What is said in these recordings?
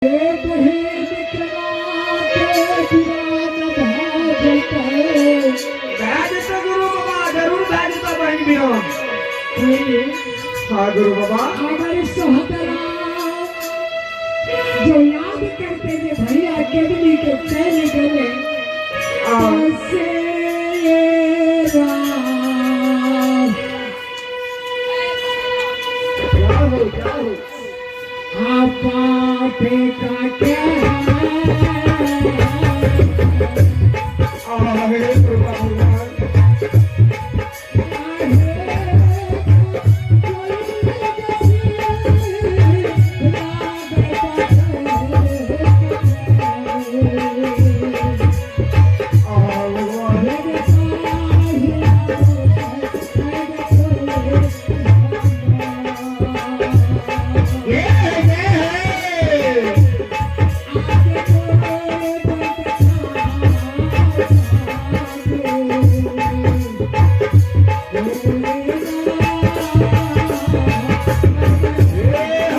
भए जेतै गुरु बाबा, जरूर भए जेतै बहिन बिरान। हाँ गुरु बाबा। हमारे सोहदरा जो याद करते थे भैया केदली के चल गए से राम। क्या हो क्या हो? पापे का क्या आहे कृपा भगवान। आहा भगवान। ये ये है। हे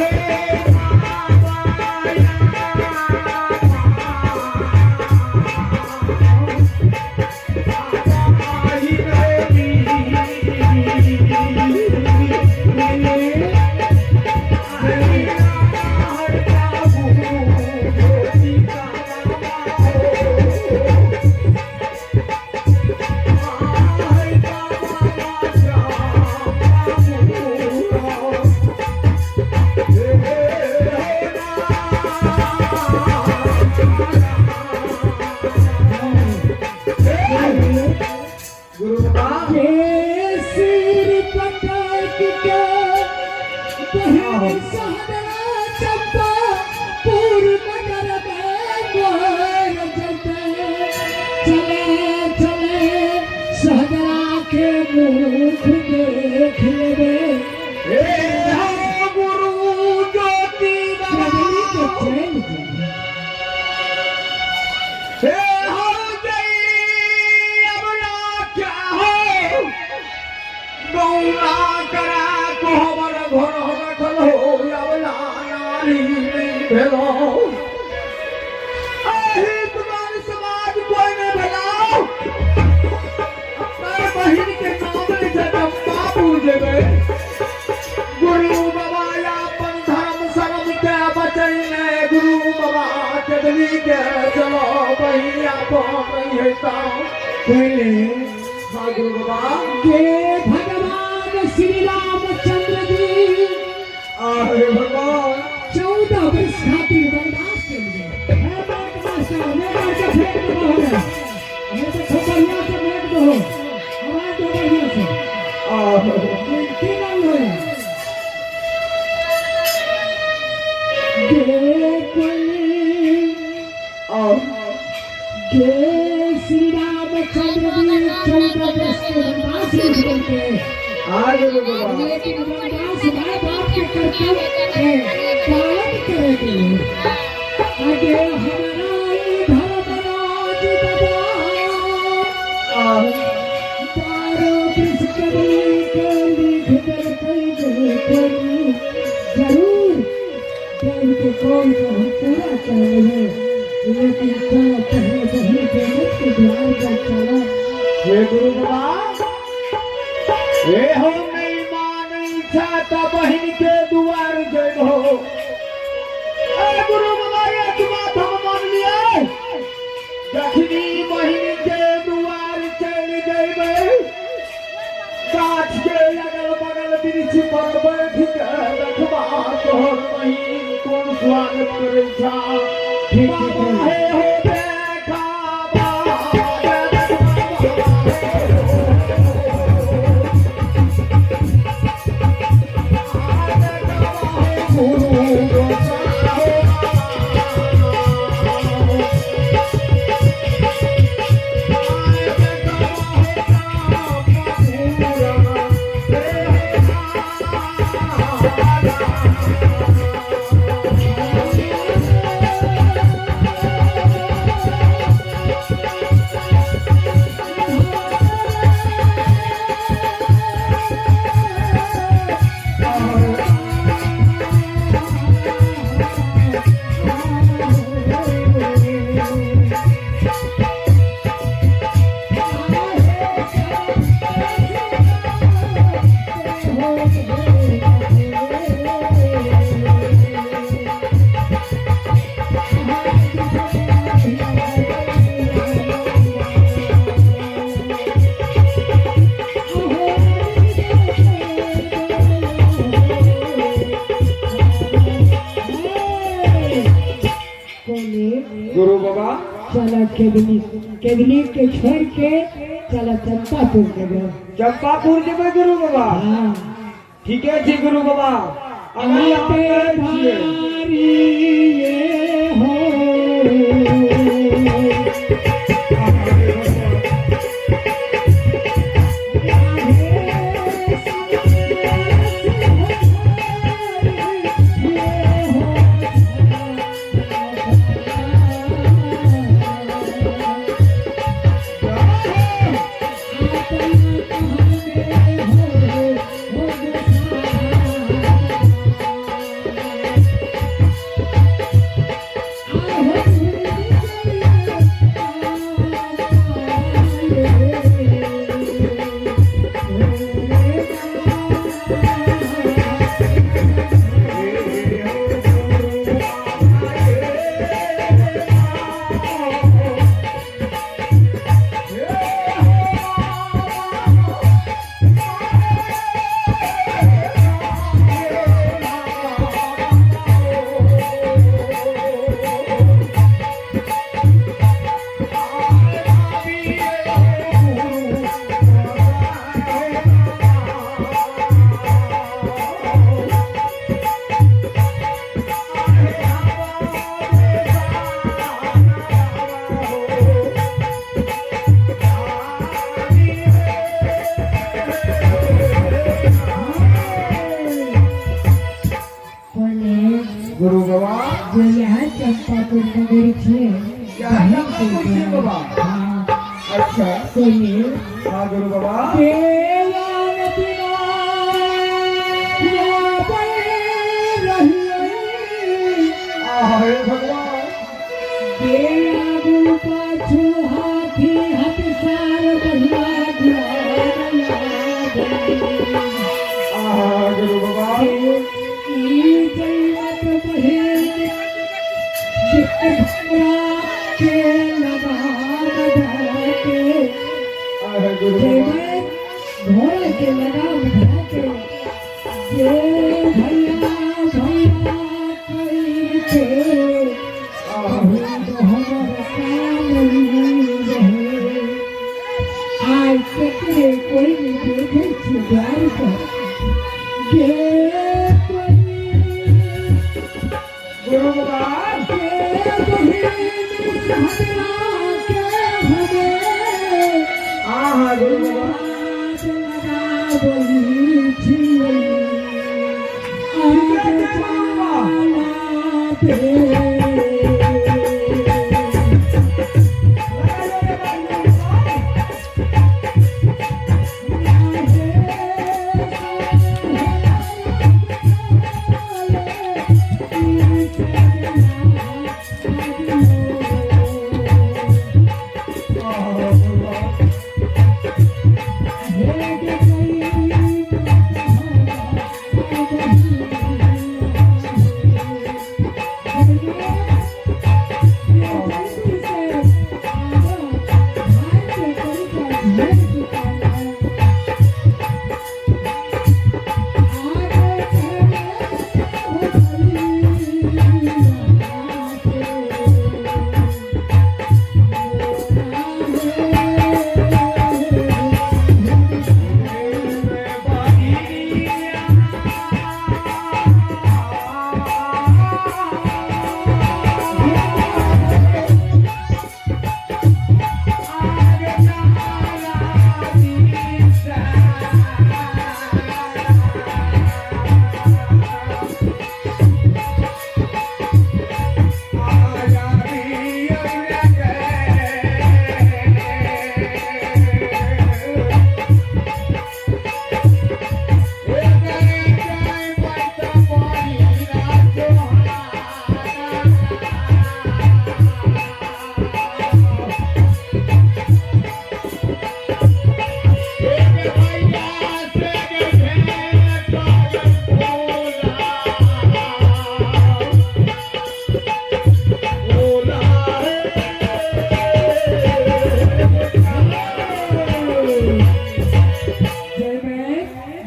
हे बाबा गुरु बाबा। सिर पटक के बहन सहदरा चंपा पूर नगर में मोर जते चले चले सहदरा के मुख देख लेबे। हे हो गुरु ज्योति बाबा। प्रगति के चैन जाए। हे हो जई अबला क्या हो गौना करा कोहबर घर रखल हो अबला नारी नहीं भेलो। अहि तुम्हारे समाज कोई नहीं भेलो। अपना बहिन के नाम लिखे बाबू जेबे। गुरु बाबा अपन धर्म शरम के बचैने गुरु बाबा केदली के चलो बहिया कौन नहीं है पहले हाँ गुरु बाबा। के भगवान श्री रामचंद्र जी आहे भगवान। 14 वर्ष खातिर वनवास चल गए। हे बात मास्टर, मैं के फेंक दो हो, ये तो खूब बढ़िया से फेंक दो, आवाज दो बढ़िया से। आहे। की नाम हो गे कोई और गे श्री रामचंद्र जी 14 वर्ष के वनवास में चलते, हाँ गुरु बाबा। लेकिन वनवास माँ बाप के कर्तव्य है पालन करे के लिए। आगे हमारा धर्मराज बाबा आहे। 12 वर्ष कबली के लिख देलकै जे कोई जरूर देव के कौन को हम पूरा कर लेंगे, लेकिन चलो पहले बहन बेनत के द्वार पर चलो। हे गुरु बाबा, हे हो नहीं मानै छा त बहिन के दुआर जइबो। ए गुरु बाबा, एक बात हम मान लियै, जखनी बहिन के दुआर चलि जइबै, गाछ के अगल बगल वृक्ष पर बैठ के देखबा तोहर बहिन कोन स्वागत करै छा। ठीक बाबा है। हे हो देखा Thank you. गुरु बाबा। चल केदली, केदली के छोड़ के चल चंपापुर जेबै। चंपापुर जेबै गुरु बाबा? हाँ। ठीके छै गुरु बाबा, अहाँ आते करै छियै। भारी ये हो। गुरु बाबा। जे यहाँ चंपापुर नगर छे। यहाँ चंपापुर छे बाबा? हाँ। अच्छा। कोई हाँ गुरु बाबा। हे भगवान। आहा गुरु बाबा। आहा गुरु बाबा। घोड़ा के लगाम धके जे भैया भैया करके आहा। आइ केकरे कोई नहीं देखे छी द्वार पर गे कोई गुरु बाबा। के बहिन हमरा के हमे आहा गुरु बाबा। लगाबै छियै आज चाला पे। आहा गुरु बाबा।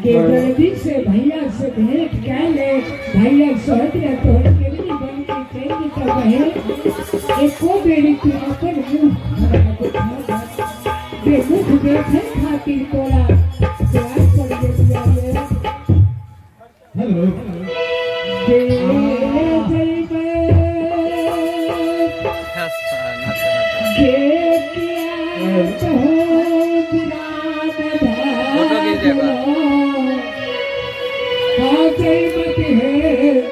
गे जल्दी से भैया से भेंट कर ले, भैया सोच रहे तोहर केली बन के चल। तऽ बहिन, एको बेरी तू अपन मुँह हमरा देखा जे मुख देखे खातिर तोरा प्यार पड़ गेलिया रे। हेलो। जे जइबै के किया हो बिरान फोटो खींच दे। भागलो, आ जइबत हे।